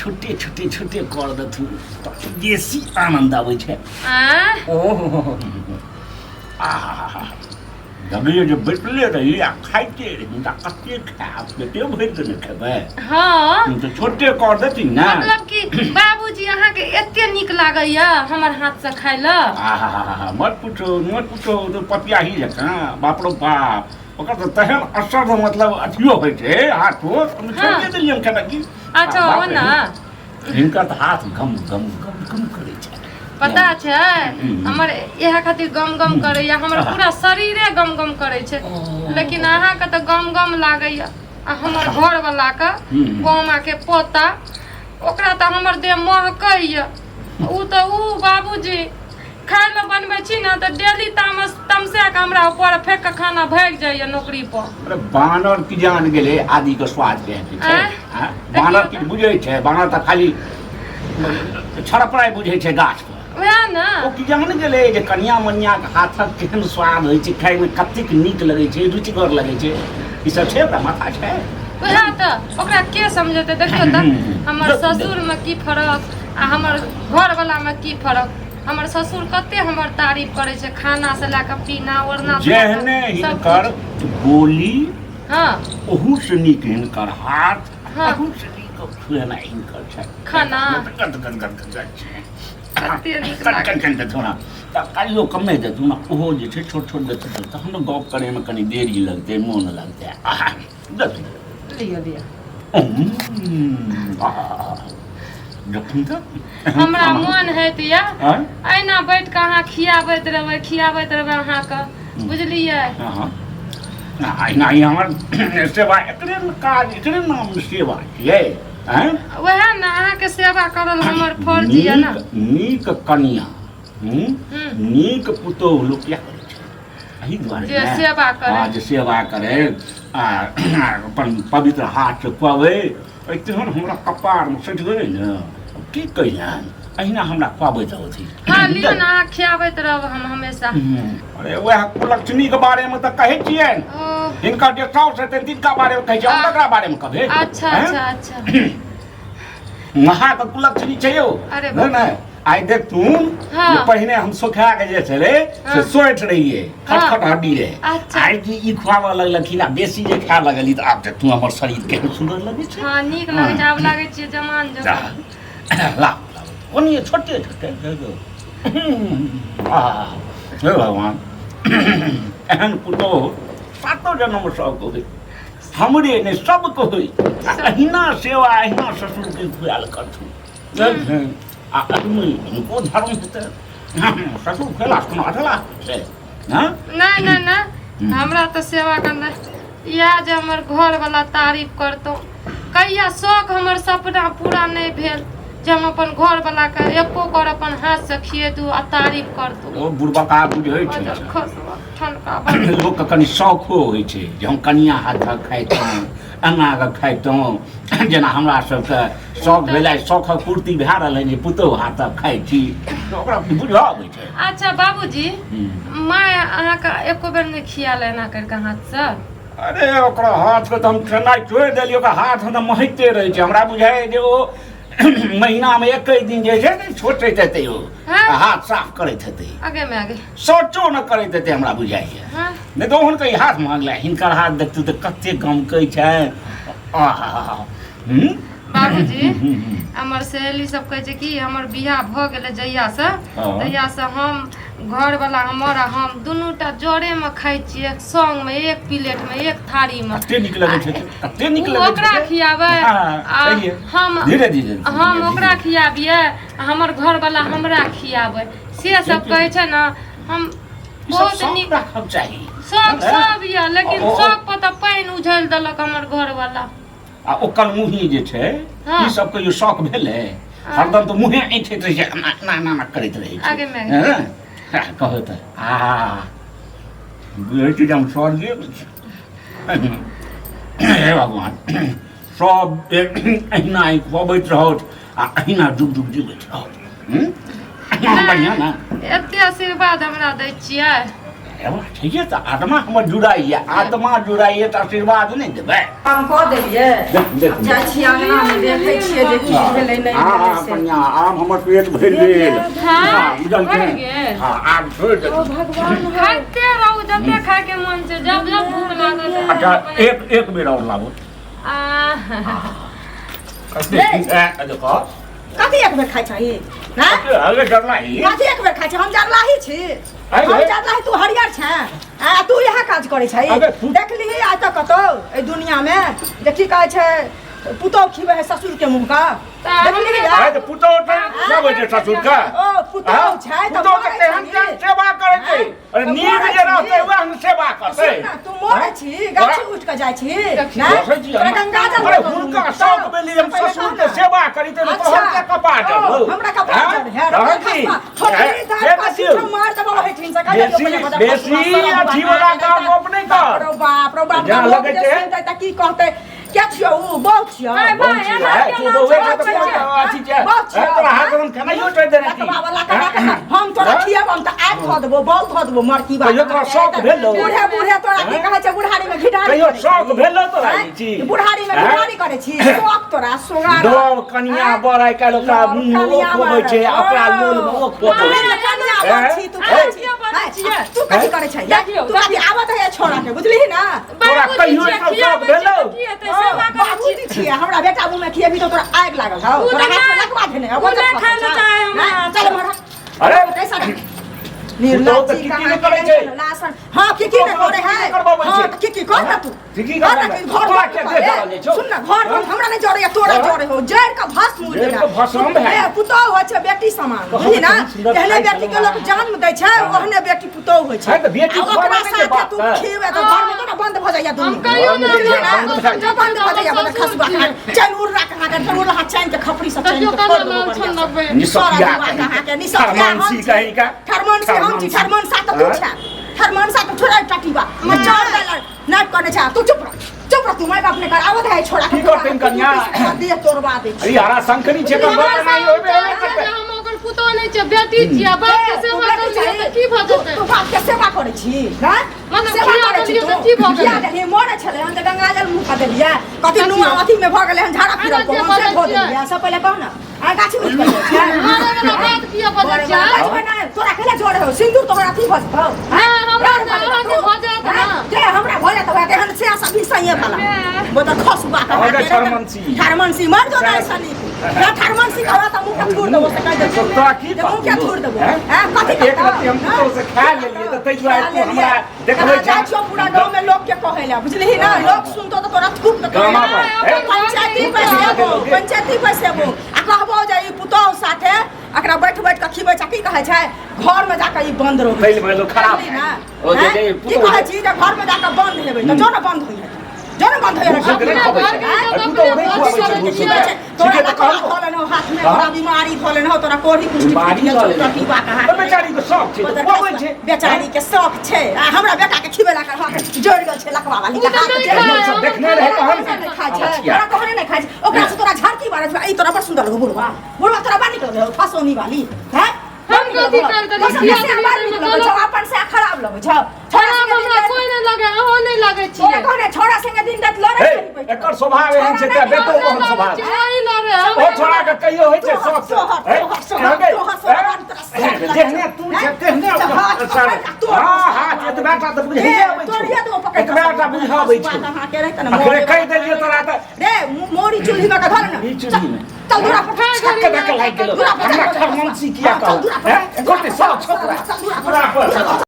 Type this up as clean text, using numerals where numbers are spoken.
छोटे छोटे छोटे कर देथुन तऽ बेसी आनन्द आबै छै। आँय? ओहो, आहा, लगैए जे बैठले रही आ खाइते रही, तऽ कते खायब? पेटे भरि कऽ ने खेबै। तऽ छोटे कर देथिन ने। मतलब कि बाबूजी, अहाँके एते नीक लागैया हमर हाथसँ खाय लए? आहा, मत पूछो, मत पूछो। तऽ पपियाही जकाँ, बाप रो बाप, ओकर तऽ तेहन असर, मतलब अथियो होइ छै हाथो। हम छोड़िए देलियै हम खेनाइ की। अच्छा। बाप ओ रे, ने हिनकर तऽ हाथ गम गम गम गम करै छै। पता छै, हमर इएह खातिर गम गम करैया, हमर पूरा शरीरे गम गम करै छै, लेकिन अहाँके तऽ गम गम लागैया आ हमर घरवलाके, मामा के पोता, ओकरा तऽ हमर देह महकैया। उ तऽ उ बाबूजी, खाय लए बनबै छी ने तऽ डेली तामस तमसा कऽ हमरा ऊपर फेंक कऽ खाना भागि जाइया नौकरी पर। अरे, बानर की जान गेलै आदि के स्वाद केहन होइ छै? आँय? आँय? बानर की बुझै छै? बानर तऽ खाली छड़पड़ाइ बुझै छै गाछ पर। वएह ने। ओ की जान गेलै जे कनिया मनिया के हाथक केहन स्वाद होइ छै, खायमे कतेक नीक लगै छै, रुचिगर लगै छै। ई सब छै ओकरा माथा छै? वएह तऽ, ओकरा के समझेतै? देखियौ तऽ, हमर ससुरमे की फरक आ हमर घरवलामे की फरक। हमर ससुर कते हमर तारीफ करै छै, खाना से लए कऽ पीना ओढ़ना से लए कऽ जेहने सब हिनकर किछु। बोली, ओहू से नीक हिनकर हाथ, ओहू से नीक खुएनाइ हिनकर छै। खाना। गद गद गद गद छै। कते नीक कन लागै। कन कन देथुन ने तऽ काल्हिओ कमे देथुन ने, ओहो जे छै छोट छोट देथुन, तहन ने गप करैमे कनि देरी लगतै, मोन लगतै। आहा, देथुन। लिअ, लिअ। आहा, देखथुन तऽ। हमरा मोन होइत यऽ आँय? एहिना बैठ कऽ अहाँ खियाबैत रहबै, खियाबैत रहबै अहाँके, बुझलियै? हँ, अहिना ई हमर सेवा, एकरे ने काज, एकरे नाम सेवा छियै, आँय? वएह ने, अहाँके सेवा करल हमर फर्ज यऽ ने। नीक नीक कनिया, नीक पुतोहु लोक किया करै छै? एहि दुआरे जे ने। सेवा करै। हँ, जे सेवा करै आ अपन पवित्र हाथ से खुआबै। तेहन हमरा कपारमे सटि गेलै ने, की कहियनि, अहिना हमरा खुआबैत रहथिन। हँ, लिअ ने, अहाँ खियाबैत रहब हम हमेशा। अरे, वएह कुलक्षणीके बारेमे तऽ कहै छियनि। ओ। हिनकर जे साउस हेतनि तिनका बारेमे कहै छियै, हम ककरा बारेमे कहबै? अच्छा। हैं? अच्छा अच्छा। महाके कुलक्षणी छै यौ। अरे नहि बाप। नहि, आइ देखथुन जे पहिने हम सोखा के जे छलै से सोचि रहियै, खटखट हड्डी रहै। आइ की ई खुआबऽ लगलखिन आ बेसी जे खाय लगली तऽ आब देखथुन हमर शरीर केहन सुन्दर लगै छै। हँ, नीक लगै छै, आब लागै छियै जवान जकाँ। ला, ओनिए छोटे छोटे दे दो। आह, हे भगवान, एहन पुतोह सातो जन्म सबके होइ, हमरे नहि, सबके होइ। आ अहिना सेवा, अहिना ससुरके खुआल करथुन। आ एहिमे हिनको धर्म हेतै, ससुर खुएलासँ कोनो अधलाह छै? हँ? नहि नहि नहि, हमरा तऽ सेवा करनाइ इएह जे हमर घरवला तारीफ करतौ। कहिया शौक, हमर सपना पूरा नहि भेल जे हम अपन घरवलाके एको कर अपन हाथसँ खिएतू आ तारीफ करतू। ओ बुढ़बका बुझै छै। खसबा ठनका। लोकके कनि शौखो होइ छै जे हम कनिया हाथक खाइतहुँ, एना कऽ खाइतहुँ। जेना हमरा सबके शौक भेलै, शौखक पूर्ति भए रहल है जे पुतोहु हाथक खाइ छी, तऽ ओकरा बुझऽ अबै छै। अच्छा बाबूजी, माय अहाँके एको बेर नहि खियाल एना करि कऽ हाथसँ? अरे, ओकरा हाथके तऽ हम खेनाइ छोड़ि देलियै। ओकर हाथ तऽ महकिते रहै छै। हमरा बुझाइ जे ओ महीनामे एके दिन जे छै ने छोटैत हेतै ओ आ हाथ साफ करैत हेतै। आगे मे आगे। शौचो न करैत हेतै, हमरा बुझाइए। नहि तऽ हुनकर ई हाथ मांगले, हिनकर हाथ देखतू तऽ कते गमकै छै। आहा, हूँ। बाबूजी, हमर सहेली सब कहै छै कि हमर बियाह भऽ गेलै जहियासँ, तहियासँ हम घरवला हमर आ हम दुनूटा जरेमे खाइ छियै, एक संगमे, एक प्लेटमे, एक थारीमे। कते नीक लगै छै, कते नीक ओ लगै ओकरा छै। खियाबै आ सही है। हम धीरे धीरे हम धीरे। ओकरा खियाबियै आ हमर घरवला हमरा खियाबै, से सब कहै छै ने। हम ई सब बहुत शौक नीक राखब चाही। शौक हँ? सब यऽ, लेकिन शौक पर तऽ पानि उझलि देलक हमर घरवला। आ ओकर मुँही जे छै, ई सब कहियो शौक भेलै? हरदम तऽ मुँहे ऐंठैत रहै छै, एना एना एना एना करैत रहै छै। आगे मे। हँ? हँ, कहू तऽ, आ बुझै छी जे हम स्वर्गे छी। हे भगवान, सब अहिना खुअबैत रहत आ अहिना जुग जुग जीबैत रहत। हूँ? बढ़िआँ ने? एते आशीर्वाद हमरा दै छियै। एवा ठीके तऽ आत्मा हमर जुड़ाइए, आत्मा जुड़ाइए तऽ आशीर्वाद नहि देबै। काम कऽ देलियै। देख देख। जाइ छी अङ्गनामे, देखै छियै जे की भेलै नहि हँ भेलै हँ से। कनिया, आब हमर पेट भरि गेल। हँ, हँ, बुझल भरि छै? गेल। हँ, आब छोड़ि ओ देबै। भगवान हो। खाइते रहू जते खायके मन छै, जब जब भूख लागत। अच्छा, एक एक बेर आओर लाबू। आ कते देखो। कथी एक बेर खाइ छही? हैं? अरे जरलाही। कथी एक बेर खाइ छी? हम जरलाही छी? अरे। हम जरलाही, तू हरियर छें आ तू इएह काज करै छही? अबे तू- देखलिही आइ तक कतौ एहि दुनियामे जे की कहै छै, पुतहु खिबै है ससुर के मुँह का? तऽ देखलिही? हमरे- अरे तऽ पुतहु तऽ सब होइ छै ससुर के। ओ पुतहु छै तऽ पुतहु तऽ मरै केहन छही। केहन सेवा करै छै। अरे तऽ नीक मरै जे रहतै छी। वएह ने सेवा करतै। सुन ने, तू मरै छी, गाछी उठि कऽ जाइ छी, नहि? बसै छी तोरा हम। गंगा जल अरे देबौ। हुनका शौक भेलै हम पहिले ससुर कह के ने। सेवा करी तऽ अच्छा। तोहर के कपार ओ, जरलौ। हमरा कपार हाँ? जर है, तहन की? छोटकी दाँत हे का देखियौ। सीधा मार देबौ ओहिठिन से, कहि दियौ बेसी पहिले बदर बेसी खसुआ, सड़क अथी बना वाला के काम देता। गप नहि बाप कर। रौ बाप रौ बाप, जहाँ लोक लगै जे छै। सुनतै तऽ की कहतै? के छियौ उ? बहु छियौ? आइ बहु बा, छियौ, एना है, केना तू बहुए चलै के तऽ छै? कोन अथी छै? बहु छियौ? है, तोरा हाथ हम खेनाइयो छोड़ि देने छी। लकवा वाला कना कना हम तोरा हाँ? खियेबौ, हम तऽ आगि धऽ देबौ, बल धऽ देबौ मरकी बा। कहियो तोरा शौक भेलौ? बूढ़े बूढ़े तोरा की हाँ? कहै छै, बुढ़ारी में घिढारी कहियो करै शौक छी। भेलौ तोरा आँय? ई चीज? बुढ़ारी में आँय? घिढारी करै छी, शौक तोरा सोगार। डब कनिया बड़ आइ काल्हि ओकरा नव मुँह ओ कनिया खुअबै छै, बड़। अपना लोल मे ओ खुअबै छै। कनिया बड़ छी तू, हैं? खाइ छी। हैं? हैं? तू कथी करै छै? देखियौ, तू कथी आबत है छोड़ा के, बुझलिही ना? तोरा बाबूजी कहियो छियै, एकर खियाबै शौक भेलौ? छियै तऽ की हेतै? सेवा करै बाबूजी छियै। छियै, हमरा बेटा मुँह में खिएबी तऽ तोरा आगि लागल हौ। उ तोरा तऽ हाथ में नहि- लकवा धेने हौ। उ नहि खाय लए चाहै हमरा हाथ। चल मरा। अरे पैसा दे। पुतहु तऽ की की नहि करै छै? लासन। हाँ, की की नहि पुतहु करै की है? की करबाबै हाँ, छै? तऽ की की कर ना तू? की की कर ना करबाबै? कि घर तोरा पर के तू देह करे? जरल जाइ छौ? सुन ना, घर पर हाँ? हमरा नहि जरैया, तोरा हाँ? जरै हो, जरि कऽ भस्म उड़ि जरि गेला। कऽ भस्म भए। ए, पुतहु होइ छै बेटी समान, तऽ बुझली ना? हम सुन्दर जेहने खाइ बेटी के छलहुँ लोक जन्म दै छै, हाँ। ओहने बेटी पुतहु होइ छै। हाँ, तऽ बेटी आ ओकरा खुआबै नहि छै साथे बाप तू के। खिएबे तऽ घरमे तो ना बन्द भऽ जाइया दुनू। हम कहियो नहि बुझली ना? बन्द भऽ जो बन्द भऽ जाइया, बदर खसुआ ससुर खा। चैन उड़ रहा कहाँ के, उड़ रहा चैन के खपड़ी से चैन देखियौ के केना फोड़ देबो लाल बढ़िया छन से। लगबै। निसफिया सारा कहीं कहाँ के, का। निसफिया हम ठरमानसी छी। कहीं का। ठरमनसी हम छी, ठरमनसा तऽ तू हाँ? छे। ठरमनसा तऽ छोड़ा टटीबा। मैं चार डालर नाट करने छे, तू चुप रह। चुप रह तू, my बाप ने कर आवत है छोड़ा की करतै कन्या? दे तोड़वा दे। अरे हरा शंखनी छै तऽ हमरा गप नहि होबे साउस होबे करतै। जे हम ओकर पुतोह नहि छियै, बेटी छियै, बाप के ए, तू सेवा बेटी करलियै छही? तऽ की भऽ तू जेतै? तू बाप के सेवा करै छी, हैं? मतलब सेवा खिया करै छी देलियै तू? तऽ की भऽ गेलै? खिया देलियै, मरै छलै हन तऽ गंगाजल मुँह कऽ देलियै। कथी नुआ अथी में भऽ गेलै हन, झाड़ा फिरल एना को, किया हम से बजै धो छियै? देलियै। सब पहिले कहू ने, आ गाछी उठि कऽ जाइ छै। मारै वला बात किया बजै बड़े छियै? बजबै नहि, तोरा केला जोड़े हो, सिन्दूर तोहर अथी भऽ जेतौ। नहि, हमरा भऽ जेतौ। अहाँके भऽ जायत हैं? ने। जे हमरा भऽ जायत वएह तेहन से सब सही भला। बे। बोतल खसुआ के अहाँके ठरमनसी। ठरमनसी मर जो नहि सनी। ना ठरमनसी कहबा तऽ मुँह के थूर देबो से कहि देबो। तोरा की जे मुँह के थूर देबो। हैं? हैं? कथी एक करतौ? रत्ती हम पुतहु से खा हैं? लेलियै तऽ ताहि दुआरे खा तू हमरा लेलियै। देखबै कहाँ जाइ छें। छियौ पूरा गाँव में लोक के कहै लए, बुझलिही ना? लोक सुनतौ तऽ तोरा थूक देतौ। गामा पर, हैं? पंचायती बैसेबो, पंचायती बैसेबो आ कहबो जे ई पुतहु साथे एकरा बैठ बैठ कऽ खिबै छै। की कहै छै, घर में जाकऽ ई बन्द रहै। तैल भेलो खराब बुझली ना? ओ जे हैं? जे की पुतहु कहै छी जे घर में जाकऽ बन्द हेबै तऽ जो ने बन्द होइए, जो ने बन्द होइए। भूसुक नहि घर खुआबै छै। में आ पुतहु नहि खुआबै छै भूसुक। तोरा ठीके तऽ लकवा कहलको। धऽ लेनहु हाथ में, हाँ? तोरा बीमारी धऽ लेनहु, तोरा कोढ़ी कुष्ठी बीमारी फूटि गेल धऽ छौ, लेनहु। टटीबा के हाथ तऽ बेचारी के शौक छै तऽ खुआबै छै। बेचारी के शौक छै आ हमरा बेटा के खिबेला के हाथ जड़ि गेल छै, लकवा वाली के उ तऽ हाथ नहि जड़ि गेल खाय, छै। हमर देखने रहै तहन तोरा नहि खाइ छै, अबछिया। तोरा कहने नहि खाइ छै। ओकरा से तोरा झड़की बारै छै। ई तोरा बड़ सुन्दर लगौ बुढ़वा, बुढ़वा तोरा बड़ नीक लगौ, फसौनी वाली हैं। हम कथी कर देलियै? दोसर के से बड़ नीक लगै छौ, अपन से खराब लगै छौ। छोड़ा खराब संगे हमरा दिन राति- कोई नहि लगे, अहूँ नहि लगै तोरा छियै। कहने छोड़ा संगे दिन राति लड़ै हे, छही बैठ कऽ। एकर स्वभाव एहन छै तऽ बेटो अहाँ ओहन स्वभाव लड़ै छै। छियै, अहीं लड़ै, ओ हमरा छोड़ा के कहियो होइ छै शौक से। तोहर- हे, तोहर- तोहर- हे, तोहर स्वभाव तोरा शौक लगै जेहने छौ। तू छै तेहने तऽ हाथ ओकर सर। पकड़ि कऽ तोड़ हाँ, हाथ एतबा टा तऽ बुझैये आबै छौ। तोड़िए देबो पकड़ि कऽ। एतबा टा बुझऽ आबै छौ। अहाँके रहतै ने, अखने मोरे कहि देलियै तोरा तऽ रे मोरी चूल्ही में के धर ने। ई चूल्ही में। चल दूरा पर। छक्क दऽ के लागि गेलौ। दूरा पर। हमरा ठरमनसी किया चल कहू? दूरा पर। हैं? कते शौक छौ तोरा? चल दूरा पर। दूरा पर।